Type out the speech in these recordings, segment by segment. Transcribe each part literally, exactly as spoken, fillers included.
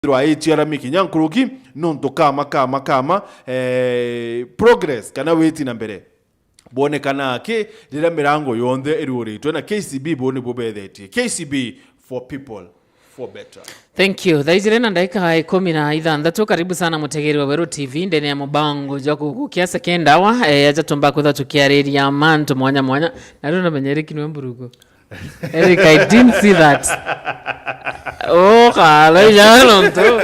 ithirwa itiarami kinya nkuruki, nontu kama, kama, kama, eh, progress kana witi na mbere bwonekana ki riria mirango yonthe iruritwe na K C B, bo nibo bethetie. K C B for people, for better. Thank you. Thaa ijiri na ndagika ikumi na ithanthatu, karibu sana mutegeri wa Weru T V ndene ya mubango jwa kugukia second hour, eh, aja tumba kwithwa tukiariria mantu mwanya mwanya. Na riu namenyereki niwe mburugu. Eric, I didn't see that. Oh, kala ya lonto.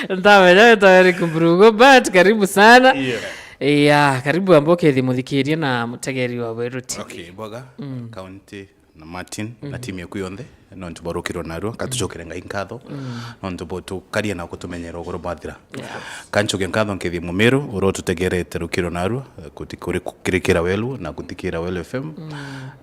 Ntamenya wetwa Eric Mburugo, but karibu sana. Yeah. Yeah, karibu amboke thi muthikirie na mutegeri wa Weru T V. Okay, Mboga, County na Martin na timu yaku yonthe, nontu bwa rukiro narua, katucokere Ngai nkatho, nontu bwa tukaria na kutumenyera ugoro bwathira. Yes. Kancokia nkatho nkethie Mumiru, uria ututegerete rukiro narua, kuti-, kuri kukirikira welu na kuthikira Welu F M.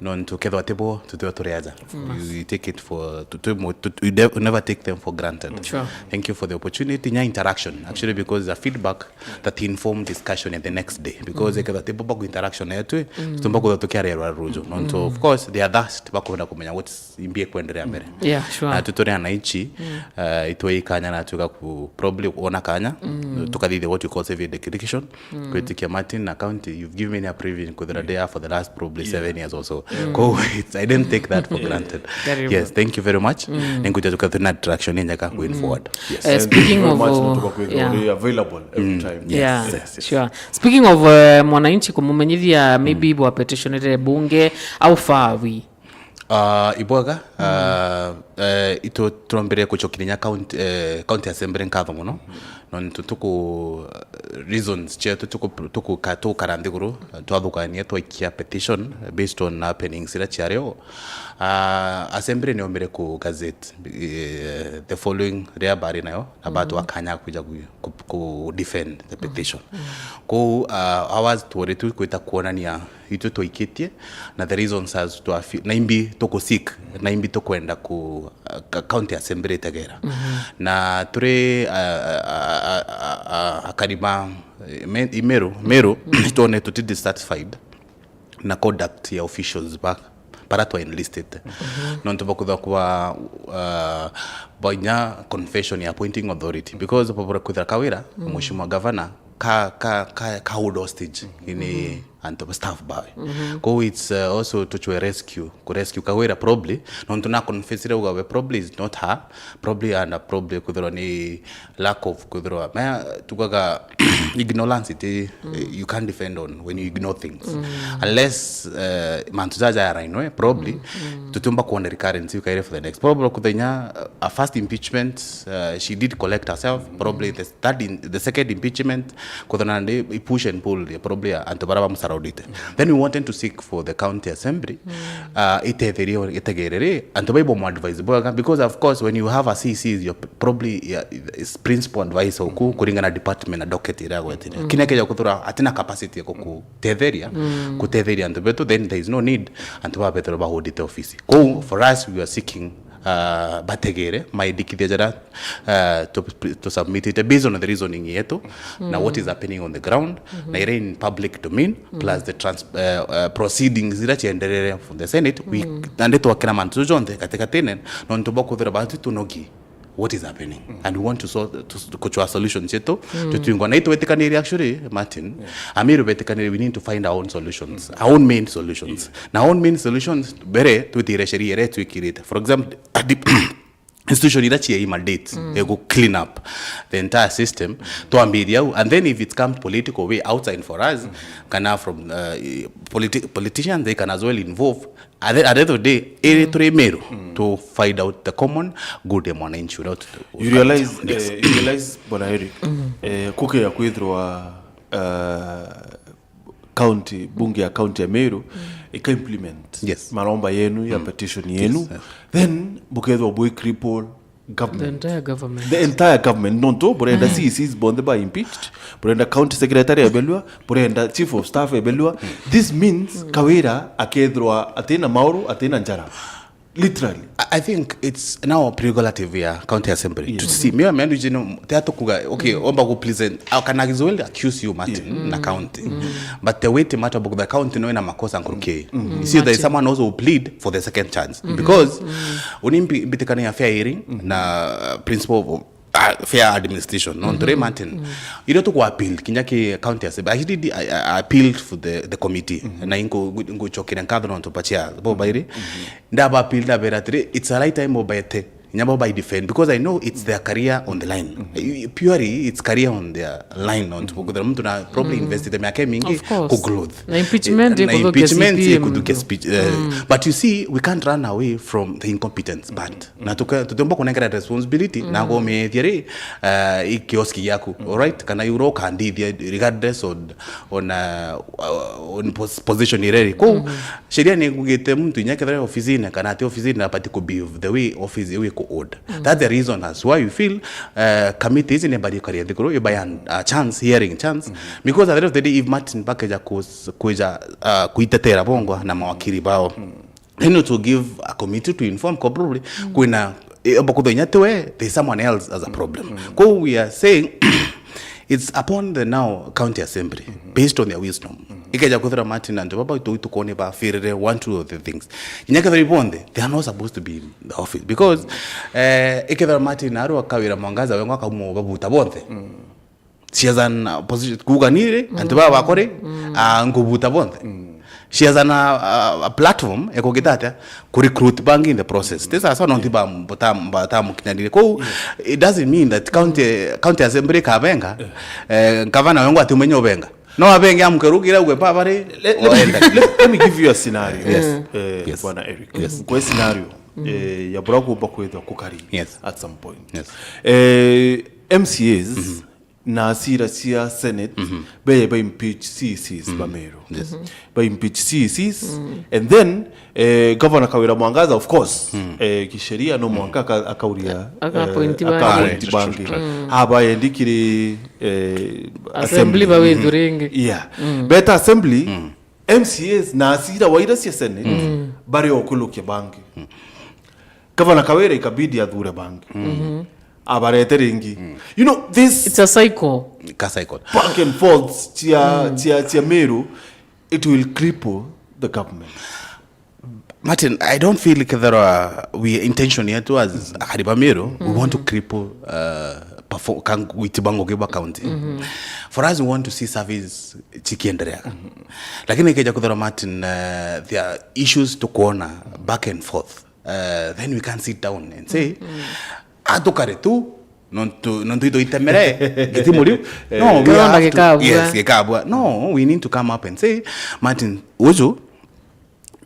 Nontu kethwa tibo, tutio turi aja. We, we take it for, tu-, tu-, mu-, tu-, we de-, we never take them for granted. Sure. Thank you for the opportunity, nya interaction, actually, because the feedback that informed discussion in the next day, because ekethwa tibo baku interaction yetu, tutumba kuthwa tukiarerwa ruju. Nontu, of course, they are thirst, bakwenda kumenya what's imbi ikwenderea mbere. Yeah, sure. Na tuturi anaichi, uh, itwe ikanya na tuka ku probably ona kanya, tukathithia what you call civic education, kwitikia Martin na county, you've given me a privilege kwithira there for the last probably seven years or so. Ko, it's, I didn't take that for granted. Karibu. Yes, thank you very much. Ninkuja tukathina interaction injaka going forward. Yes. Eh, speaking of, uh, yeah. Available every time. Yes, yeah, yes, yes. Sure. Speaking of, uh, mwananchi kumumenyithia, maybe bwa petitionire bunge, how far are we? Ah, ibwega, ah, eh, itu turombere kucokiria nya county, eh, county assembly nkatho muno. Nontu tuku, reasons cietu tuku, tuku, tukara nthiguru, twathukania, twaikia petition based on happenings iria ciario. Ah, assembly niomire ku gazette, eh, the following riria bari nayo, na batwa kanya kuja ku, ku, ku defend the petition. Kou, ah, hours tworitu kwita kuonania itwe twaikitie, na the reasons as to afi-, na imbi tuku seek, na imbi tukwenda ku, uh, ka-, county assembly itegera. Na turi, uh, uh, uh, uh, uh, akari ba, eh, me-, Imeru, Meru, itwone tuti dissatisfied na conduct ya officials ba, bara twa enlisted. Nontu bakuthwa kwa, uh, banya confession ya appointing authority, because babura kwithira Kawira, Mheshimiwa Governor, ka, ka, ka, ka hold hostage ini antu ba staff bawe. Kou it's, uh, also tuchwe rescue, ku rescue Kawira probably, nontu na confessire uga we probably is not her, probably ana probably kwithirwa ni lack of kwithirwa, maya tugaga ignorance iti, eh, you can't defend on when you ignore things. Unless, uh, mantu jaja yarainwe, probably, tutiumba kuona recurrence yukaire for the next. Probably kuthenya, uh, a first impeachment, uh, she did collect herself, probably the third in, the second impeachment, kuthona ndi push and pull, ya probably ya antu bara bamusurroundite. Then we wanted to seek for the county assembly, uh, itetherie, itegerere, antu baibo mu advise bwega, because of course when you have a C C, you're probably, yeah, is principal advisor oku, kuringana na department na docket iria agwetire. Kinya keja kuthura atina capacity ya kukutetheria, kutetheria antu betu, then there is no need antu ba betero bahudite ofisi. Kou, for us, we are seeking, uh, bategere, maindikithia jara, uh, tu, tu submitite based on the reasoning yetu, na what is happening on the ground, na ire in public domain, plus the trans-, uh, uh, proceedings iria cienderere from the Senate, we, na ndi twakira mantu jonthe katikatine, nontu bwa kuthira batu tunogi what is happening. And we want to solve, to, to kuchwa solution cietu, tutwingwa na itwetikanire actually, Martin, Amiru betikanire, we need to find our own solutions, our own main solutions. Na our own main solutions, mbere, twitire sheria iria twikirite. For example, a dip-, institution iria cia mandate, ya ku clean up the entire system, twambiria au, and then if it comes political way outside for us, kana from, uh, politi-, politicians, they can as well involve. At the, at the end of the day, iri turi Meru, to find out the common good ya mwananchi without. You realize, eh, you realize, Bwana Eric, eh, kuke ya kwithirwa, uh, county, bunge ya county ya Meru, ika implement maromba yenu ya petition yenu, then bukethwa bwi cripple government. The entire government. The entire government. Nontu burenda C E Cs bonthe ba impeached, burenda county secretary ebelua, burenda chief of staff ebelua. This means Kawira akethirwa atina mauru, atina njara. Literally. I, I think it's now prerogative ya county assembly to see. Mimi, mimi, you know, they have to kuga, okay, omba ku present, au kana Kiswahili accuse you, Martin, na county. But the weight matter of the county no ina makosa nkuruki. You see, there is someone also who plead for the second chance. Because unimbi bitikana ya fair hearing na principle of, uh, fair administration. No, ndure, Martin. Iro tu kwa appeal, kinya ki county assembly. I did, I, I appealed for the, the committee. Na ingo, ingo chokira nkatho no to pachia. Bo bairi. Ndaba appeal, ndabera atiri, it's a right time obete. Nyabo by defend, because I know it's their career on the line. Purely, it's career on their line. On to kuthera mtu na probably invested miaka mingi Of course. Ku growth. Na impeachment Eh, na ikuthukia impeachment C P M ikuthukia mtu. Speech, eh, but you see, we can't run away from the incompetence, but na tuka-, tutembwa kunengera responsibility na gomethia ri, eh, i kioski giaku, alright, kana iuro kandithia regardless on, on, uh, on pos-, position ireri. Kou sheria ni ngugite muntu inya kethira ofisine kana ati ofisine na pati ku behave the way office iu iku order. That's the reason as why you feel, uh, committee ici ni bari kari thikuru iba ya, uh, chance, hearing chance, because at the end of the day, if Martin bakeja kus-, kuja, uh, kuitetera bongwa na mawakili bao, then to give a committee to inform, ko probably kwina, eh, omba kuthenya tiwe, there's someone else has a problem. Kou we are saying it's upon the now county assembly, based on their wisdom. Ikeja kuthira Martin antu baba itu tukone ba firire one, two of the things. Kinya kethira bonthe, they are not supposed to be in the office because, eh, ikethira Martin aru akawira Mwangaza wengwa akauma babuta bonthe. She has an, uh, position, kuuga niri, antu baba bakore, ah, ngubuta bonthe. She has an, uh, a platform, ekugita atia, ku recruit bangi in the process. This is not ba, bata-, batamukinyanire. Kou, it doesn't mean that county, county assembly kabenga, eh, gavana wengu atumenya ubenga. No abenge amke rugire ugwe baba ri, Let, let, me, give, let, let me give you a scenario. Yes. Eh, Yes. Bwana Eric. Yes. Kwa scenario, eh, ya bura kuumba kwithwa kukari Yes. at some point. Yes. Eh, M C As na cira cia Senate, beye ba impeach C E Cs ba Meru. Ba impeach C E Cs, and then, eh, Governor Kawira Mwangaza, of course, eh, kisheria no mwanka aka-, akauria, Aka appoint eh, bangi. Aka appoint bangi. Aba endi kiri, eh, Assembly bawithwe ringi. Yeah. Beta assembly, M C As na acira wa ira cia Senate bari okulukia bangi. Governor Kawira ikabidi athure bangi. Abarete ringi. You know, this It's a cycle. Ka cycle. Back and forth cia, cia, cia Meru, it will cripple the government. Martin, I don't feel kethira we intention yetu as akari ba Meru, we want to cripple, uh, perform-, kangwiti bango kiba county. For us, we want to see service chikiendelea. Lakini ikeja kuthira Martin, uh, there are issues tukuona back and forth. Uh, then we can't sit down and say, atukare tu, nontu, nontu ito itemere, gitimu riu. No, we Kironda have to, gikabua. Yes, gikabua. No, we need to come up and say, Martin, uju,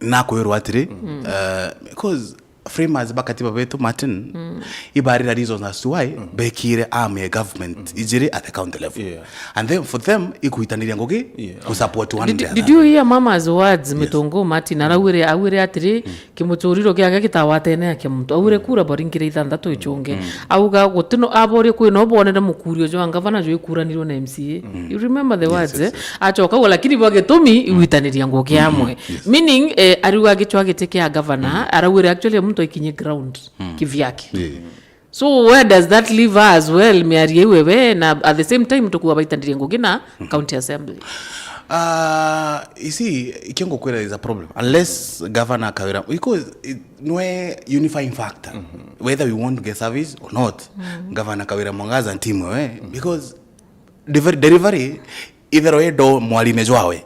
nakwirwa atiri, uh, because framers ba katiba betu, Martin, ibarira reasons as to why bekire arm ya government ijiri at the county level. Yeah. And then for them, ikuitaniria ngugi, yeah, kusupport one Did, the other. Did you hear mama's words, Mitungu Martin? Arauire, auire atiri, kimuturiro giake gitawatene akia muntu. Auire kura bori ngiri ithanthatu ichunge. Auga gutino aborie kwina ubonere mukurio jwa ngavana jwikuranirwe na M C A. You remember the words, eh? Achoka uga, lakini bwa gitumi igwitaniria ngugi amwe. Meaning, eh, ariuga gichwa giti kia gavana, arauire actually muntu aikinye ground kivyake. So where does that leave her as well, miario iwe we, na at the same time tukuwa baitanirie ngugi na county assembly? Uh, you see, ikio ngukwira is a problem. Unless governor Kawira, because it, nwe unifying factor, whether we want to get service or not, Governor Kawira Mwangaza and team we, because delivery, delivery, ithero indo mwarine jwawe.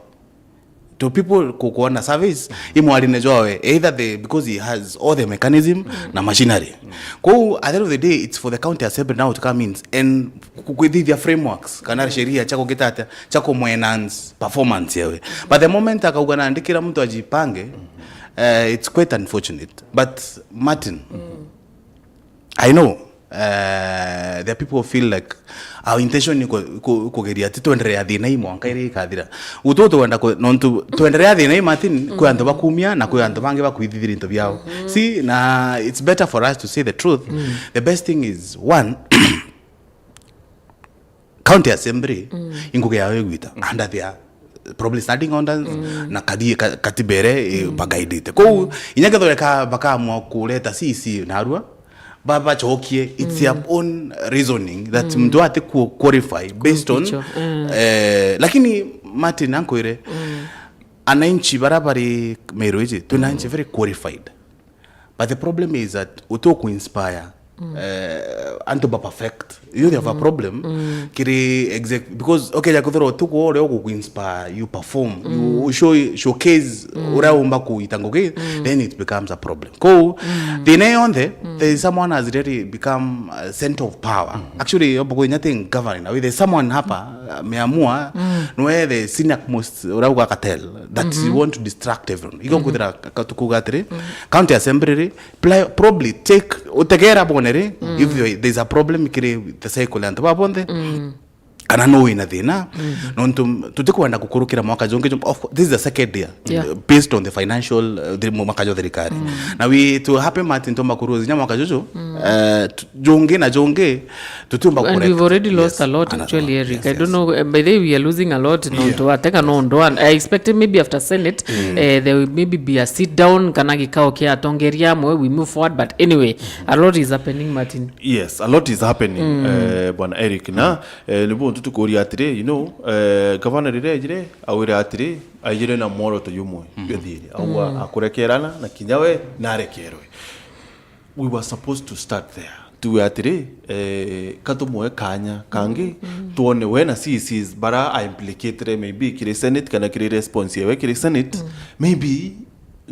To people ku-, kuona service, i mwarine jwawe, either the, because he has all the mechanism na machinery. Kou, at the end of the day, it's for the county assembly now to come in and ku-, kwithithia frameworks, kana sheria cha kugita atia, cha kumwenhance performance yawe. But the moment akauga naandikira muntu ajipange, eh, it's quite unfortunate. But Martin, I know, uh, there are people who feel like our intention ni ku-, ku-, kugeria ati twenderea thina ii mwanka iria ikathira. Gutu tukwenda ku-, nontu twenderea thina ii, Martin, kwi antu bakumia na kwi antu bangi bakwithithira into biao. See, na it's better for us to say the truth. The best thing is, one, county assembly, ingugi yao igwita, under their probably standing orders, na kathie ka-, katiba iria, eh, bagaidite. Kou, inya kethira ka-, bakaamua kureta C C narua, ba-, bacokie, it's their own reasoning that mtu ati ku-, qualify based on, eh, lakini Martin, ankwire, ananchi bara bari Meru iji, twina ananchi very qualified. But the problem is that uti ku inspire, eh, antu ba perfect. You have a problem kiri exec-, because, okay, ya kuthira uti ku uria ugu inspire, you perform, you show, showcase uria umba kuita ngugi, then it becomes a problem. Kou, thina yonthe, there is someone has really become a center of power. Actually, obo kwinya ti governor, there's someone hapa, ameamua, nwe the senior most, uria uga cartel, that you want to distract everyone. Iko nkuthira ka-, tukuga atiri, county assembly ri, pla-, probably take, utegera bone ri, if you, there's a problem kiri the cycle ya antu ba bonthe, kana no wina thina, nontu tutikwenda kukurukira mwaka jungi, of course, this is the second year, based on the financial, uh, the mwaka jo thirikari. Na we to happy Martin, to makuru zinya mwaka juju, uh, t-, jungi na jungi, tutiumba. And we've already lost a lot, actually, Eric. I don't know, uh, by the way, we are losing a lot, nontu ateka no ndo. I expected maybe after Senate, eh, there will maybe be a sit down, kana gikao kia atongeria amwe, we move forward, but anyway, a lot is happening, Martin. Yes, a lot is happening, eh, Bwana Eric. Na, eh, nibu ntutukuria atiri, you know, eh, gavana riria ejire, awire atiri, aijire na mworoto jumwe, jwa thiri. Aua akurekerana, na kinya we, narekerwe. We were supposed to start there. Tuwe atiri, eh, katumwe kanya kangi, tuone we na C Cs bara a implicated maybe kiri Senate kana kiri response yewe kiri Senate, maybe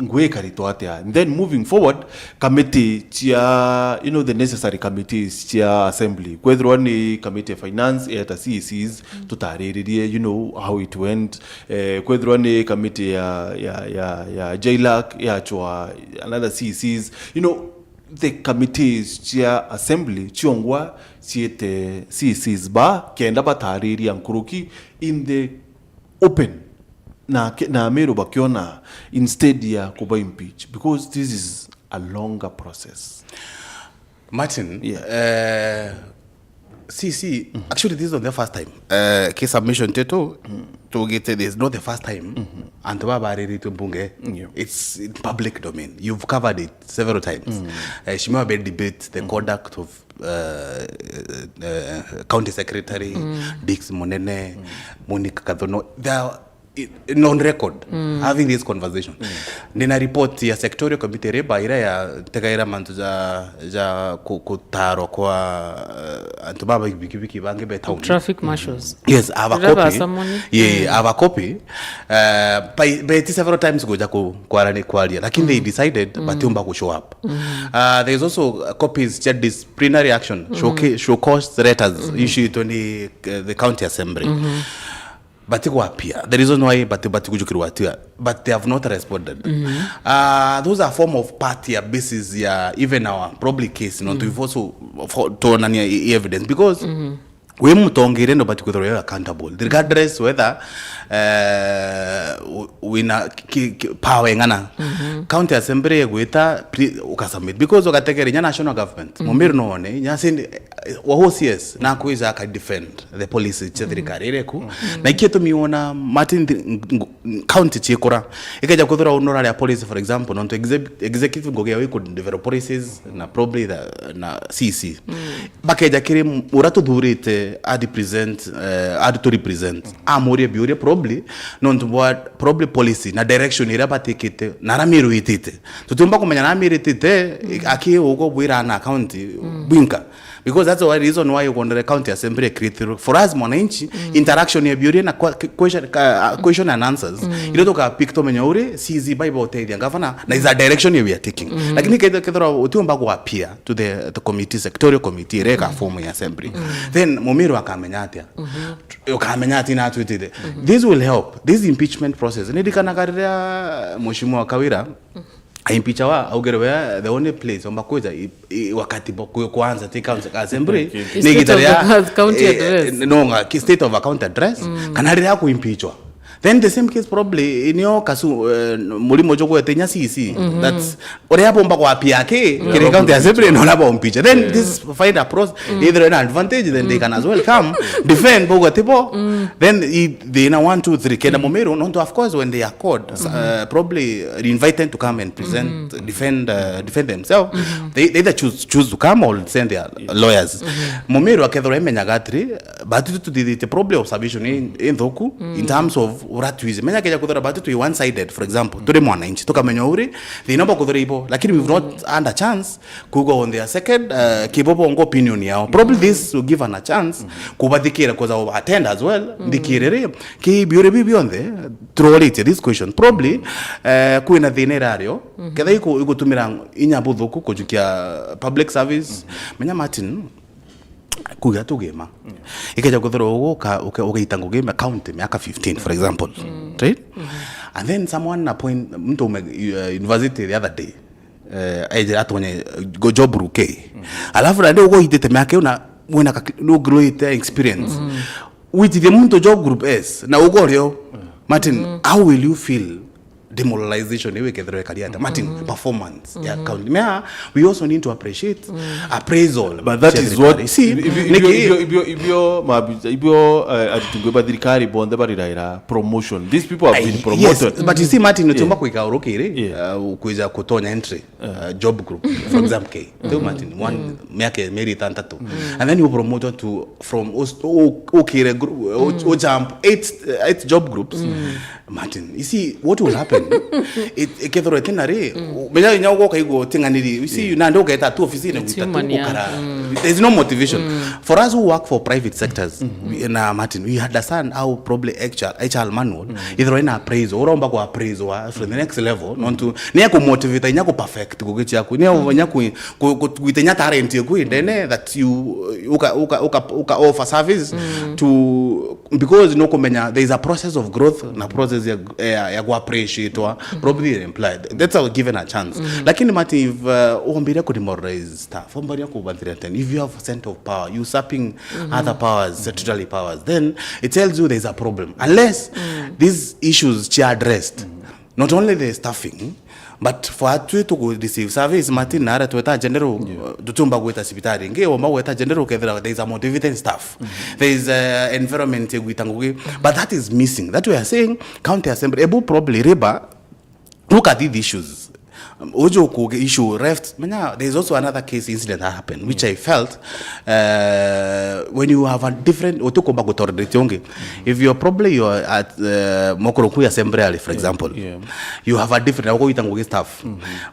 ngui ikaritwa atia. And then moving forward, committee cia, you know, the necessary committees cia assembly. Kwethirwa ni committee ya finance, eta C Cs, tutariririe, you know, how it went. Eh, kwethirwa ni committee ya, ya, ya, ya JLAC, yachwa another C Cs, you know, the committees cia assembly ciongwa ciete C Cs ba kenda batariria nkuruki in the open, na ke-, na Amiru bakiona, instead ya kuba impeach, because this is a longer process. Martin, eh, C C, actually, this is not the first time. Eh, ki submission tetu, tugite, this is not the first time antu baba bariritwe mbunge. It's in public domain. You've covered it several times. Eh, Shimwa be debate the conduct of, eh, eh, County Secretary, Dix Munene, Monique Kathono. There are, i-, on record, having this conversation. Nina report ya sectorial committee riba ira ya tegaira mantu ja, ja ku-, kutarwa kwa, eh, antu baba bikibiki bangi be town. Traffic marshals. Yes, I have a copy. Yeah, I have a copy. Uh, by, by several times kuja ku-, kwarani kwaria, lakini they decided batiumba ku show up. Uh, there is also copies cha disciplinary action, show ca-, show cause letters issued to ni, uh, the county assembly. Bati ku appear. The reason why bati, bati kujukirwa atia, but they have not responded. Uh, those are form of part ya basis ya even our probably case, no, we've also fo-, tuonania i-, evidence because we mutongeria no bati kwithirwa you're accountable regardless whether, eh, w-, wina ki-, ki-, power ing'ana. County assembly egwita pre-, ukasubmit because ugategeria nya national government. Mumiru none nya sindi, eh, wa O C S na kwija aka defend the policy cia thirikari iri ku. Na ikio tumi wona Martin, thi-, ng-, ng-, county ciikura. Ikeja kwithirwa unuraria policy, for example, nontu exec-, executive ngugi yawe ku develop policies na probably the, na C C. Bakeja kiri m-, uria tuthurite a represent, eh, ari tu represent. Amuria biuria probably, nontu bwa probably policy na direction iria batikite, na aria Miru itite. Tutiumba kumenya na Miru itite, aki ugo bwira na account bwinka. Because that's the reason why ukwona the county assembly created for us mwananchi, interaction ya biuria na qua-, question, ka-, uh, question and answers. Irio tuka pick tumenye uri, C C bai botethia governor, na is a direction we are taking. Lakini kethira, kethira utiumba ku appear to the, the committee, sectorial committee, iria ika form ya assembly. Then Mumiru akamenya atia? Ukamenya ati na atwitite. This will help. This impeachment process. Nirikanaga riria Mheshimiwa Kawira, aimpichawa, augire we, the only place omba kwija i, i, wakati bo-, kwi-, kwanza ti council assembly, ni state of the county address. No, nga-, ki-, state of account address, kana riria kuimpichwa. Then the same case probably, inio kasu, eh, murimo jugwete inya C C. That's uria bomba kwa P R K, kiri county assembly no na bompicha. Then this find a process, either an advantage, then they can as well come, defend, bogo tibo. Then i- they na one, two, three, kenda Mumiru, no, of course, when they are called, uh, probably invited to come and present, defend, uh, defend themselves, they, they either choose, choose to come or send their lawyers. Mumiru akethirwa imenyaga atiri, but tu tuthithite probably observation in, in thoku, in terms of uria twize. Menya keja kuthora but twi one sided, for example, turi mwananchi, tukamenya uri, thina ba kuthora ibo, lakini we've not had a chance kuga on their second, uh, kibo bongo opinion yao. Probably this will give an a chance kubathikira, 'cause I'll attend as well, nthikirire, ki biure bi bionthe, turoritie this question. Probably, uh, kwina thina irario, ketha iku-, igutumira inya buthuku kujukia public service. Menya Martin, kuga tugima. Ikeja kuthirwa ugu uka-, uka-, ugaita ngugi me county miaka fifteen, for example. Right? And then someone appoint, mtu ume, uh, university the other day. Eh, aije atonye, uh, go job ruke. Alafu na ndio ugo itite miaka iyo na wina ka, no growth experience. Witithie muntu job group S, na ugo rio. Martin, how will you feel? Demoralization iwe kethirwa ikari ata. Martin, performance ya county. Mea, we also need to appreciate appraisal. But that is what, see, ibio, niki- ibio, ibio, ibio, mabi-, ibio, eh, aritungwe ba thirikari bonthe bariraira promotion. These people have been promoted. Yes, but you see, Martin, utiumba kwika urukiri, uh, kwija kutonya entry, uh, job group, for example, K. Teu Martin, one, miaka meri itantatu. And then you promoted to, from us-, u-, ukire group, u-, u jump eight, uh, eight job groups. Martin, you see, what will happen? It, ikethirwa itina ri, menya inya ugoka igwo ting'aniri. You see, na ndio uketa tu ofisini gwita tu ukara. There's no motivation. For us who work for private sectors, we, na Martin, we understand how probably H R, H R manual, ithirwa ina appraisal, uromba ku appraisal wa, for the next level, nontu, ni ya ku motivate, inya ku perfect, kugichia ku, ni ya, inya ku, ku, ku, gwita inya talent yaku indene that you, uka, uka, uka, uka offer service to, because no kumenya there is a process of growth na process ya, ya, ya ku appreciate wa, probably implied. That's how given a chance. Lakini Martin, if, uh, umbire ku demoralize staff, umbire ku banthira ten, if you have a sense of power, you usurping other powers, statutory powers, then it tells you there is a problem. Unless these issues are addressed, not only the staffing, but for atwi to go receive service, Martin, na ara tweta general, uh, tutumba gweta cibitari. Nge womba gweta general, kethira there is a motivating staff. There is a environment ya gwita ngugi. But that is missing. That we are saying, county assembly, ebu probably labor, look at these issues. Um, uju ku issue left, menya, there is also another case incident that happened, which I felt, uh, when you have a different, utikumba ku tolerate ungi. If you're probably you're at, uh, Mokoroku Assembly, for example, you have a different, ugo ita ngugi staff.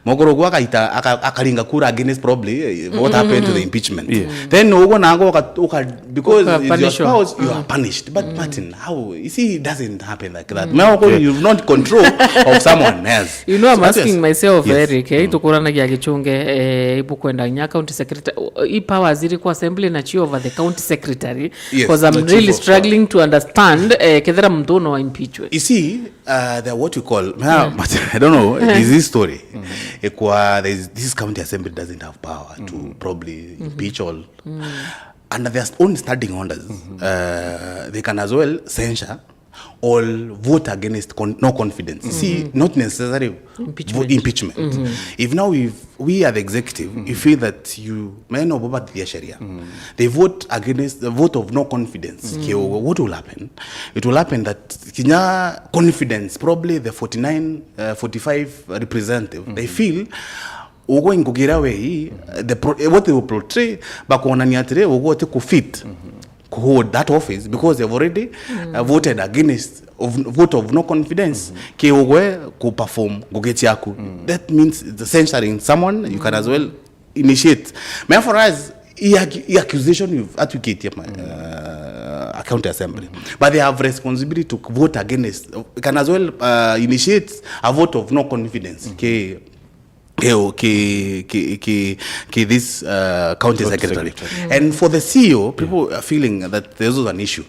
Mokoroku akaita, aka-, akaringa kura against probably, eh, what happened to the impeachment. Then ugo na ugo uka-, uka-, because it's your spouse, you are punished. But Martin, how? You see, it doesn't happen like that. Mea ugo, you've not control of someone else. You know, I'm asking myself, Eric, eh, tukuranagia Gichunge, eh, ibukwenda nya county secretary, i powers iri kwa assembly na chi over the county secretary, because I'm really struggling to understand, eh, kethira muntu no impeachwe. You see, uh, the, what you call, mea, but I don't know, this is history. Ikwa, there is, this county assembly doesn't have power to probably impeach all. Under their own standing orders, uh, they can as well censure or vote against con-, no confidence. See, not necessarily impeachment. If now, if we are the executive, you feel that you, men of over the sharia, they vote against the vote of no confidence. Kiugo, what will happen? It will happen that kinya confidence, probably the forty-nine, uh, forty-five representative, they feel ugo ingugira wei, the pro-, eh, what they will portray, bakuonania atiri, ugo ti ku fit ku hold that office because they've already, uh, voted against of, vote of no confidence. Ki ugwe ku perform ngugi ciaku. That means the censuring someone, you can as well initiate. Mea for us, i ac-, i accusation you've advocated, uh, county assembly. But they have responsibility to vote against, can as well, uh, initiate a vote of no confidence. Ki ki, ki, ki, ki, ki this, uh, county secretary. And for the C E O, people are feeling that there's also an issue.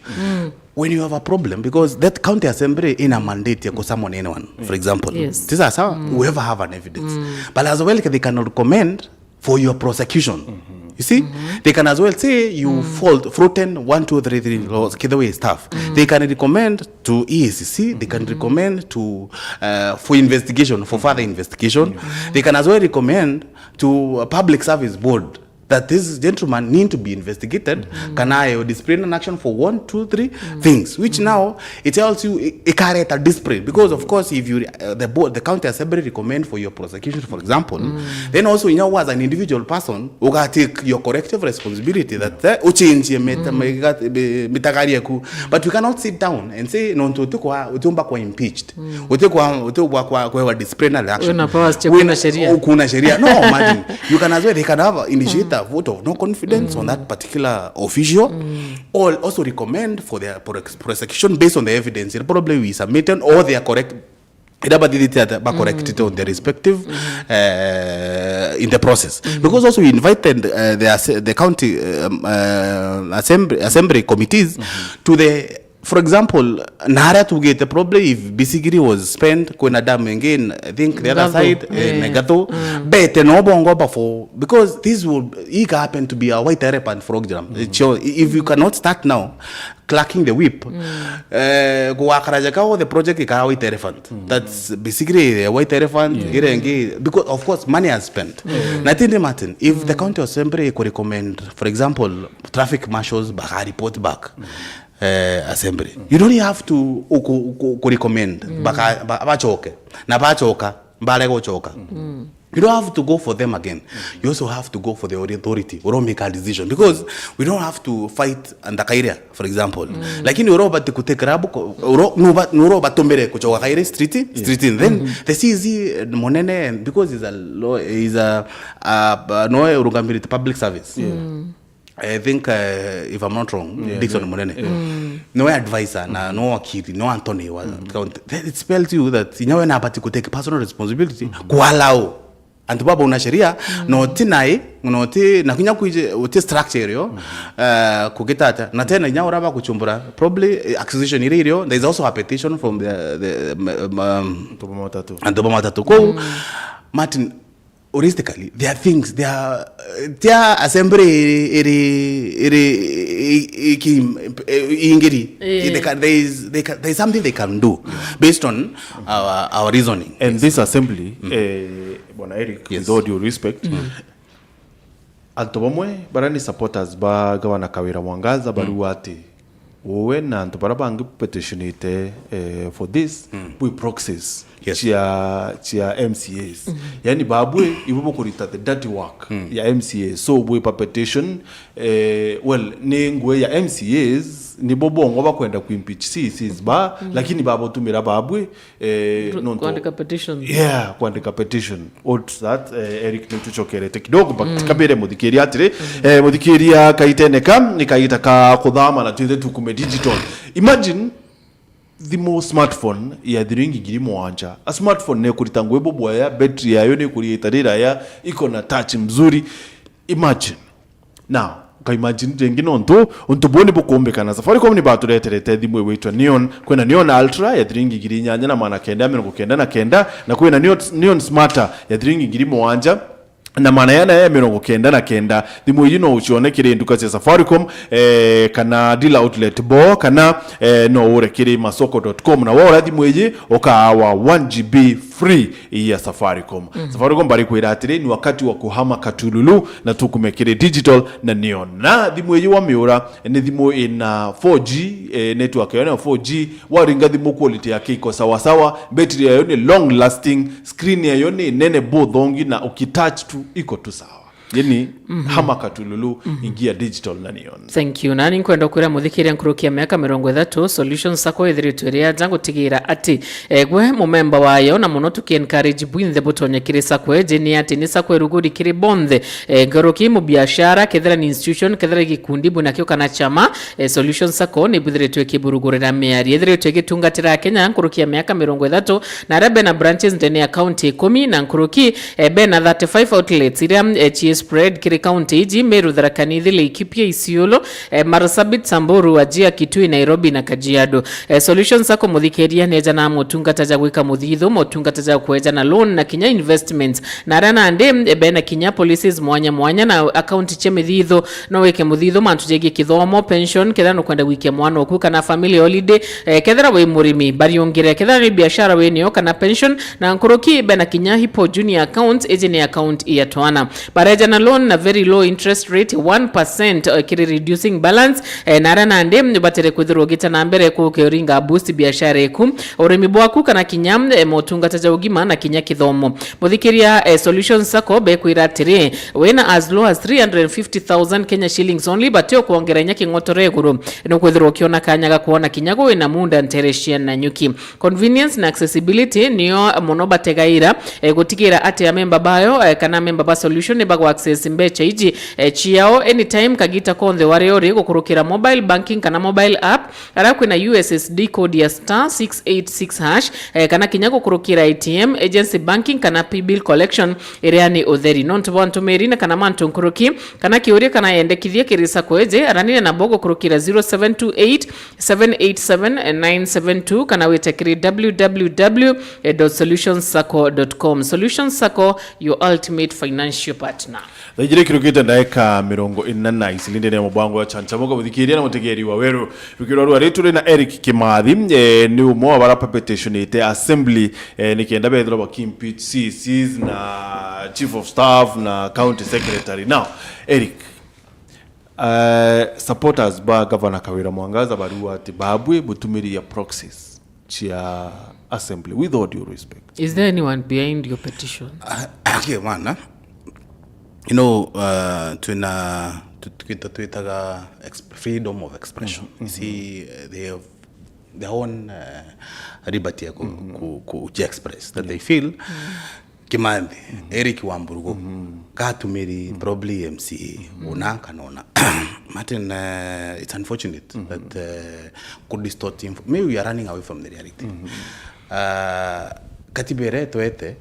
When you have a problem, because that county assembly ina mandate ya ku summon anyone, for example. Yes. This is how whoever have an evidence. But as well, they cannot recommend for your prosecution. You see, they can as well say you fault, frotten one, two, three, three laws, kidha way stuff. They can recommend to E A C C, they can recommend to, uh, for investigation, for further investigation. They can as well recommend to a public service board that this gentleman need to be investigated, kana ayo disciplinary action for one, two, three things, which now it tells you i-, ikareta discipline, because of course if you, uh, the board, the county assembly recommend for your prosecution, for example, then also, you know, as an individual person, uga take your corrective responsibility that, eh, uchange meta-, mega-, mi-, mitagari yaku. But we cannot sit down and say, "No, ntu utikwa, utiumba kwa impeached." Utikwa, utikwa kwa, kwa disciplinary action. Wina powers cia kuna sheria. Kuna sheria. No, imagine. You can as well, they can have initiate a vote of no confidence on that particular official. Or also recommend for their prose-, prosecution based on the evidence. Probably we submitted or they are correct. Ira bathithite ata ba corrected on their respective, uh, in the process. Because also we invited, uh, the asse-, the county, um, uh, assembly, assembly committees to the, for example, na aria tugite probably if Bisigiri was spent, kwina dam again, I think the other side, eh, Ngathu. Bete no bongo before, because this will, it happen to be a white elephant program. If you cannot start now, clerking the whip. Eh, kugakaraja ka the project ikara white elephant. That's basically the white elephant, ira ingi, because of course money has spent. Na tindi Martin, if the county assembly could recommend, for example, traffic marshals baka report back, eh, assembly. You don't have to uku, uku, uku recommend, baka, ba-, bachoke. Na bachoka, barega guchoka. You don't have to go for them again. You also have to go for the authority. Uro make a decision. Because we don't have to fight and the Kairia, for example. Lakini uro bati kutekera buko, uro, nuba, nuro batumire kuchoka Kairia street, street. Then the C E C munene, because he's a law, he's a, uh, no, urungamiri public service. I think, uh, if I'm not wrong, Dickson Munene. Nowe advisor na no wakiri, no Anthony wa county. Then it spells you that inyawe na abati ku take personal responsibility, ku allow antu baba una sheria, no ti nai, no ti na kinya kuije uti structure yo, uh, kugitata. Na tena inyawe uraba kuchumbura probably, eh, accusation ire irio. There is also a petition from the, the, um, um, Antu ba matatu. Antu ba matatu. Kou, Martin, holistically, there are things, there are, uh, there are assembly iri, iri, iri, i-, i-, ki-, eh, ingiri. Eh. They can, there is, they can, there is something they can do based on our, our reasoning. And this assembly, eh, Bwana Eric, with all due respect, antu bamwe bara ni supporters ba Gavana Kawira Mwangaza bariuga ati, uwe na antu bara bangi bupetitionite, eh, for this, bwi proxies cia, cia M C As. Yani babwe ibo bukurita the dirty work ya M C As. So bwi pa petition, eh, well, ni ngwe ya M C As, nibo bongwa bakwenda ku impeach C E Cs ba, lakini babotumira babwe, eh, nontu kwandika petition. Yeah, kwandika petition. All that, eh, Eric, ni tucokerete kidogo, but kabere muthikiria atiri, eh, muthikiria, kaitene ka ni kaita ka kuthama na twithe tukume digital. Imagine thimu, smartphone ya thiringi ngiri mugwanja. A smartphone ni kurita ngui bubwaya, battery yayo ni kurita riraya, iko na touch mzuri. Imagine. Now, ka imagine ringi nontu untu buu ni bukumbikana. Safaricom ni batureterete thimu igwitwa Neon. Kwina Neon Ultra ya thiringi ngiri inyanya na magana kenda mirongo kenda na kenda, na kwina Neon, Neon Smarter ya thiringi ngiri mugwanja na magana yana ya mirongo kenda na kenda. Thimu iji no ucione kiri nduka cia Safaricom, eh, kana dealer outlet bo, kana, eh, no ure kiri masoko dot com. Na wora thimu iji, ukaawa one G B free ya Safaricom. Safaricom bari kwira atiri, ni wakati wa kuhama katululu na tukume kiri digital na Neon. Na thimu iji wamiura, ni thimu ina four G, eh, network yayo ni four G, waringa thimu quality yake iko sawa sawa, battery yayo ni long lasting, screen yayo ni nene buthongi, na ukitouch tu iko tu sawa. Yani, hama katululu, ingia digital na Neon. Thank you. Nani nkwenda kwira muthikiria nkuruki ya miaka mirongo ithatu, Solution Sacco ithiritwe iri aja gutigira ati, eh, gwe mumemba wayo, na muno tuki encourage bwinthe butonye kiri sacco iji, ni ati ni sacco iruguri kiri bonthe, eh, nkuruki mubiashara, kethira ni institution, kethira ni gikundi, bwinakio kana chama, eh, Solution Sacco ni bwithiritwe ikiburugurira miario. Ithiritwe igitungatira Akenya nkuruki ya miaka mirongo ithatu, na aria bena branches ndene ya county ikumi na nkuruki, eh, bena thirty-five outlets iria, eh, ciĩ spread kiri kaunti iji: Meru, Tharaka Nithi, Laikipia, Isiolo, eh, Marsabit, Samburu, Wajir, Kitui, Nairobi na Kajiado. Eh, Solution Sacco, muthikiria, neja na motungata ja gwika muthithu, motungata ja kweja na loan na kinya investments. Na aria nandi, eh, bena kinya policies mwanya mwanya na account cia mithithu. No wike muthithu mantu jegie kithomo, pension, kethira nukwenda gwikia mwana oku, kana family holiday, eh, kethira wi murimi, bariungire, kethira ni biashara winio kana pension, na nkuruki bena kinya Hippo Junior account. Iji ni account ya twana. Bareja na loan na very low interest rate, one percent, eh, kiri reducing balance, eh, na aria nandi batere kwithirwa ugita na mbere kuke uringa boost biashara eku, urimi bwaku, kana kinya, eh, motungata ja ugima na kinya kithomo. Muthikiria, eh, Solution Sacco bekwira atiri, wina as low as three hundred fifty thousand Kenya shillings only, batio kwongera inya king'otore iguru, nukwithirwa ukiona kanya ga kwona kinya gwina munda ntere cia Nanyuki. Convenience na accessibility nio mono bategaira, eh, gutigira ati amemba bayo, eh, kana amemba ba Solution ni bagwa access mbecha iji, eh, ciao anytime, kagita konthe wari uri, gukurukira mobile banking kana mobile app, aria kwina U S S D code ya star six eight six hash, eh, kana kinya gukurukira A T M, agency banking kana P bill collection iria ni utheri. Nontu bwa ntumiri na kana mantu nkuruki, kana kiuria kana yendekithia kiri sacco iji, aranire nabo gukurukira zero seven two eight, seven eight seven, nine seven two, kana wite kiri w w w dot solutions sacco dot com. Solutions Sacco, your ultimate financial partner. Thaa ijiri ikirukite ndaika mirongo ina na iciri ndene ya mubango wa Chanchamuka, muthikiria na mutegeri wa Weru. Rukiro rwa ritu ri na Eric Kimathi, eh, ni umwe wa bara papetitionite assembly, eh, ni kenda bethirwa bakimpeach C Cs na chief of staff na county secretary. Now, Eric, eh, supporters ba Governor Kawira Mwangaza bariuga ati babwi butumiri ya proxies cia assembly, with all due respect. Is there anyone behind your petition? Ah, okay, man, ah. You know, uh, twina tu- tu- kintu twitaga ex- freedom of expression. Mm-hmm. See, uh, they have their own, uh, liberty ya ku, ku, ku, kuji express that they feel. Kimathi, Eric Wamburugu, gatumiri probably M C A, una kana una. Martin, uh, it's unfortunate that, uh, could distort info. Maybe we are running away from the reality. Uh, katiba iria twete,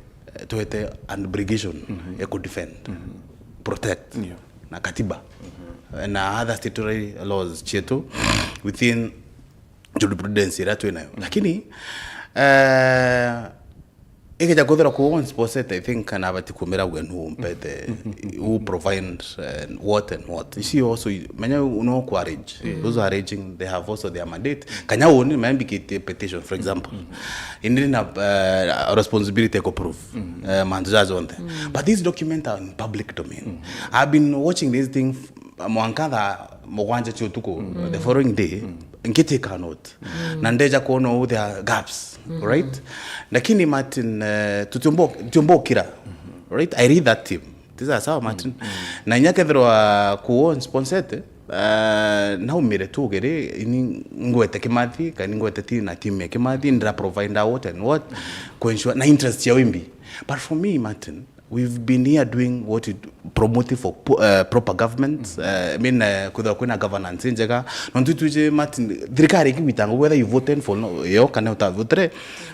twete an obligation ya ku defend, protect, na katiba, na other statutory laws cietu within jurisprudence iria twinayo. Lakini, eh, ikeja kwithirwa ku once posete, I think kana abati kumira gwe nu umpete, who provide, eh, what and what. Ici also, menya, you know, ku arrange. Those are arranging, they have also their mandate. Kanya uni, menya mbikite petition, for example. Indi na, eh, responsibility ya ku prove, eh, mantu jaja onthe. But these documents are in public domain. I've been watching this thing f- mwanka thaa mugwanja cia utuku, the following day, ngitika note. Na ndeja kuona uu there are gaps, right? Lakini Martin, eh, tutiumba, tutiumba ukira, right? I read that team. This is sawa, Martin. Na inya kethirwa ku sponsored, eh, naumire tu ugiri, ini ngwete Kimathi, kana ngwete ti na team ya Kimathi, ndira provide what and what, ku ensure na interest ya wimbi. But for me, Martin, we've been here doing what we do, promoting for po- uh, proper government. Uh, I mean, uh, kwithirwa kwina governance njega. Nontu twiji, Martin, thirikari ikigwitanga, whether you voted for no, yo kana utavotire,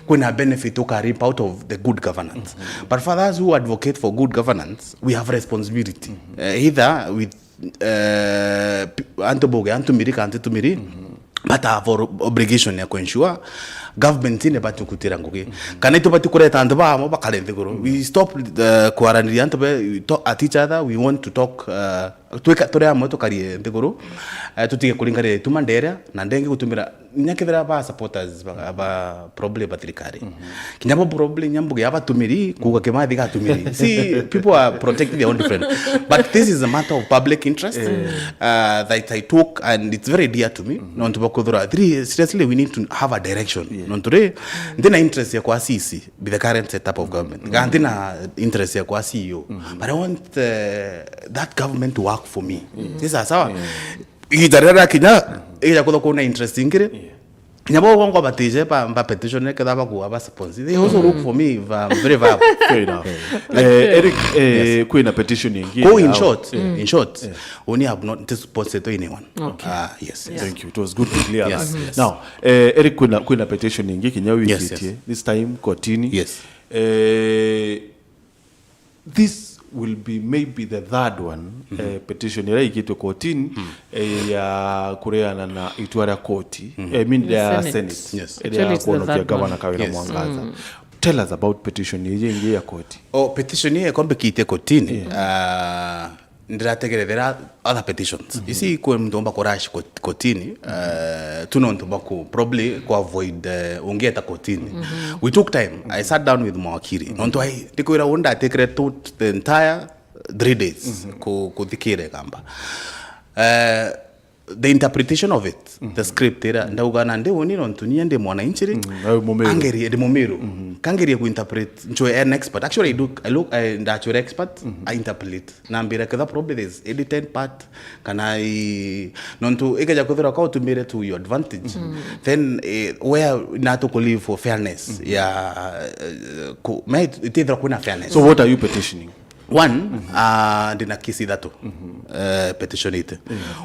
kwina benefit uka reap out of the good governance. But for those who advocate for good governance, we have responsibility. Uh, either with, uh, p- antu boge, antu miri, kanti tumiri, but have or- obligation ya ku ensure government ni batukutira ngugi. Kana itubati kureta antu bamo bakare nthiguru. We stop, uh, kwaraniria antu be, we talk at each other, we want to talk, uh, twika turi amwe tukarie nthiguru, uh, tutige kuringanira ituma nderia na ndengi gutumira, inya kethira ba supporters ba, ba probably ba thirikari. Kinya bo probably inya mbuge abatumiri, kuuga Kimathi gatumiri. See, people are protecting their own different. But this is a matter of public interest, uh, that I took, and it's very dear to me. Nontu bwa kwithirwa, three, seriously, we need to have a direction. Nontu ri, ndina interest ya kwa C C, be the current setup of government. Ga ndina interest ya kwa C E O. But I want, uh, that government to work for me. This is sawa. Igiita riria riakinya, igiita kwithirwa kwina interest ingiri. Kinya bo gongo batije ba, ba petition ketha bakuwa ba sponsor. They also look for me if I'm very viable. Fair enough. Eh, Eric, eh, kwina petition ingi. Go in short, in short, we have not sponsored anyone. Okay. Ah, yes, yes. Thank you. It was good to clear that. Yes. Now, eh, Eric, kwina, kwina petition ingi kinya wikitie. This time kotini. Yes. Eh, this will be maybe the third one, eh, petition iria ikitwe kotini, eh, ya kureana na itua ria koti, eh, I mean, The ya Senate. Senate, yes. Iria ya kuonokia gavana Kawira Mwangaza. Tell us about petition iji ingi ya koti. Oh, petition ii ikombikitie kotini. Yeah. Ah, ndirategerethera other petitions. Isi kwi muntu omba kurash kot-, kotini, eh, tu nontu bwa ku, probably ku avoid, eh, ungieta kotini. We took time. I sat down with mawakiri. Nontu ai, ndikwira uu ndatikire tu the entire three days ku, kuthikira igamba. Eh, the interpretation of it, the script ira, ndauga na ndi uni nontu nyie ndi mwananchi ri, nawe Mumiru. Angerie, ndi Mumiru. Kangerie ku interpret, ncwe an expert. Actually, I do, I look, I, ndachwira expert, I interpret. Nambira ketha probably there's edited part, kana i, nontu ikeja kwithirwa ka utumire to your advantage. Then, eh, where natu ku live for fairness, ya, eh, ku, me itithirwa kwina fairness. So what are you petitioning? One, ah, ndina kesi ithatu, eh, petitionite.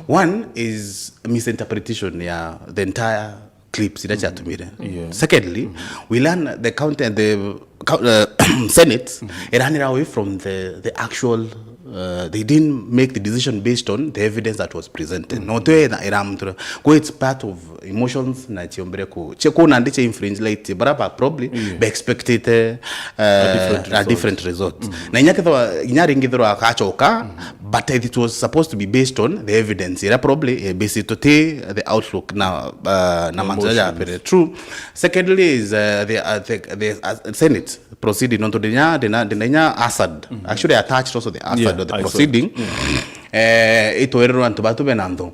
One is misinterpretation ya the entire clips iria ciatumire. Secondly, we learn the county, the cou-, uh, Senate iranira away from the, the actual, uh, they didn't make the decision based on the evidence that was presented. No tu ira, iramutura. Kwa it's part of emotions na chiombere ku. Che kuna ndi che influence light, bara ba probably be expected, uh, a different result. Na inya kethwa, inya ringi thirwa akachoka, but it was supposed to be based on the evidence. Ira probably, eh, based to the outlook na, uh, na mantu ya pere. True. Secondly is, uh, the, uh, the, the, uh, Senate proceeding, nontu ndinya, ndina, ndina inya hazard. Actually attached also the hazard of the proceeding. Eh, itwererwa antu batu bena ntho.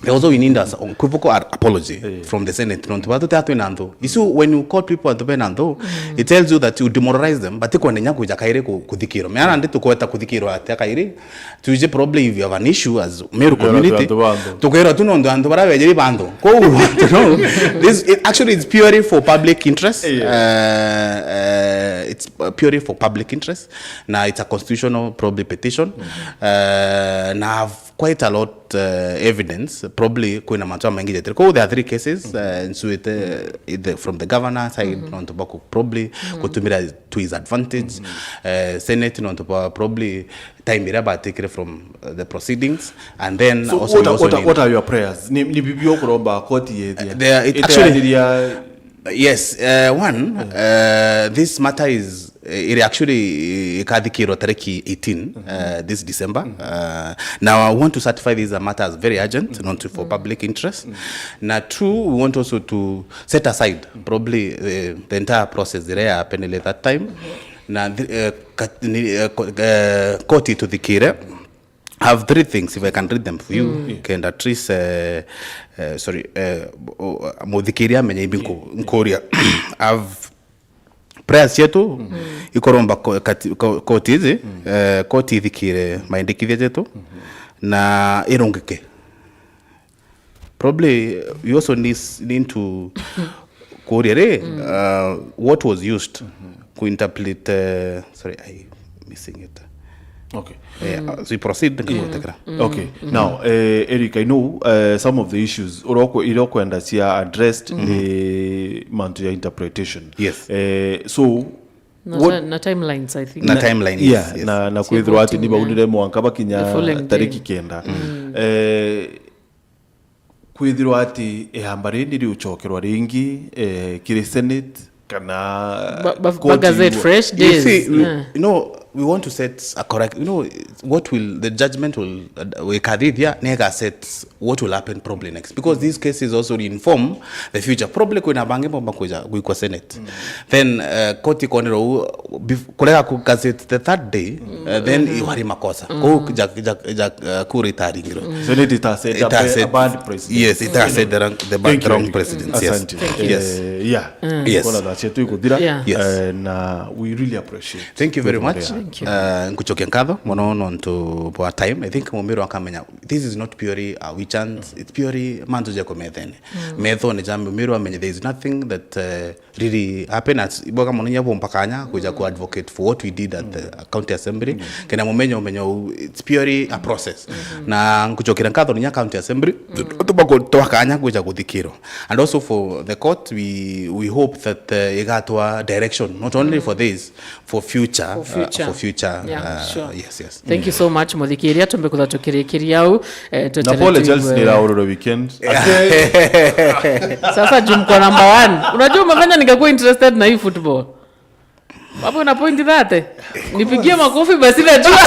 They also, we need an unequivocal a-, apology from the Senate. Nontu batu tia twina ntho. Isu, when you call people antu bena ntho, it tells you that you demoralize them, but ikwenda inya kuja kairi ku-, kuthikirwa. Meana ndi tukweta kuthikirwa atia kairi? Tuije probably if you have an issue as Meru community, tukwirwa tu nontu antu bara bejeri bantho. Kou, you want to know, this, it actually is purely for public interest. Uh, uh, it's purely for public interest. Na it's a constitutional probably petition. Uh, na I've quite a lot, uh, evidence. Probably kwina mantu jamaingi jetire. Kou there are three cases, uh, nsuite, uh, the, from the governor side, nontu bwa ku-, probably kutumira to his advantage. Uh, Senate nontu bwa probably time iria batikire from, uh, the proceedings, and then so also what, you are, also what, are, need what are your prayers? Ni, ni bibio kuromba koti yethia? Uh, there, it actually, iteaniriria. Yes, uh, one, uh, this matter is, uh, it actually, uh, ikathikirwa tariki eighteen, uh, this December. Uh, now I want to certify this matter as very urgent, not for public interest. Na two, we want also to set aside probably, uh, the entire process that happened at that time. Na thi-, eh, ka-, ni, eh, ko-, eh, koti ituthikire. I have three things, if I can read them for you. Kenda at least, eh, eh, sorry, eh, o-, o-, muthikiria amenye ibi nku-, nkuria. I've, prayers cietu ikoromba ko-, kati-, ko-, koti iji, eh, koti ithikire maendekithia jetu na irungike. Probably, uh, you also need, need to kuria ri, uh, what was used ku interpret, uh, sorry, I missing it. Okay. Yeah, uh, so you proceed, nkamutekera. Okay. Now, eh, Eric, I know, eh, some of the issues iria ukwenda cia addressed ni mantu ya interpretation. Yes. Eh, so, na, what na, na timelines, I think. Na timelines, yeah, yes. Na, na kwithirwa ati ni baunire mwanka bakinya the following day, tariki kenda. Eh, kwithirwa ati iamba riri ni riucokerwa ringi, eh, kiri Senate kana ba-, ba-, koti ba gazette igwe. Fresh days. You see, we, you know, we want to set a correct, you know, what will, the judgment will, uh, wikathithia, nega set what will happen probably next, because these cases also inform the future. Probably kwina bangi bomba kuja gwikwa Senate. Then, uh, koti ikonera u, bef-, kurega ku gazette the third day, uh, then iwari makosa. Kou ja, ja, ja, uh, kura itaringirwe. Senate it has said a bad precedent. Yes, it has said the wrong, the ba-, the wrong precedent. Yes. Asante. Yes. Eh, yeah. Yes. Kona that yetu ikuthira. Yeah. Yes. Eh, na we really appreciate. Thank you very much. Thank you. Eh, nkucokia nkatho mono nontu bwa time. I think Mumiru akamenya this is not purely a witch hunt. It's purely mantu ja kumethene. Methone ja Mumiru amenye there is nothing that, eh, really happen as iboga mono nya bomba kanya kuja ku advocate for what we did at the county assembly. Kena mumenye umenye u-, it's purely a process. Na nkucokera nkatho nya county assembly, tuba ku-, twa kanya kuja kuthikirwa. And also for the court, we, we hope that, uh, igatwa direction, not only for this, for future, for future, uh, for future. Yeah, uh, sure. Yes, yes. Thank you so much, muthikiria, tumbe kutha tukirikiria au. Eh, Na twetere pole tu, Chelsea eh, niraururwa weekend. Sasa juu mko number one. Unajua umefanya nikakuwa interested na hii football. Wapi una point thirty? Nipigie makofi basi, najua.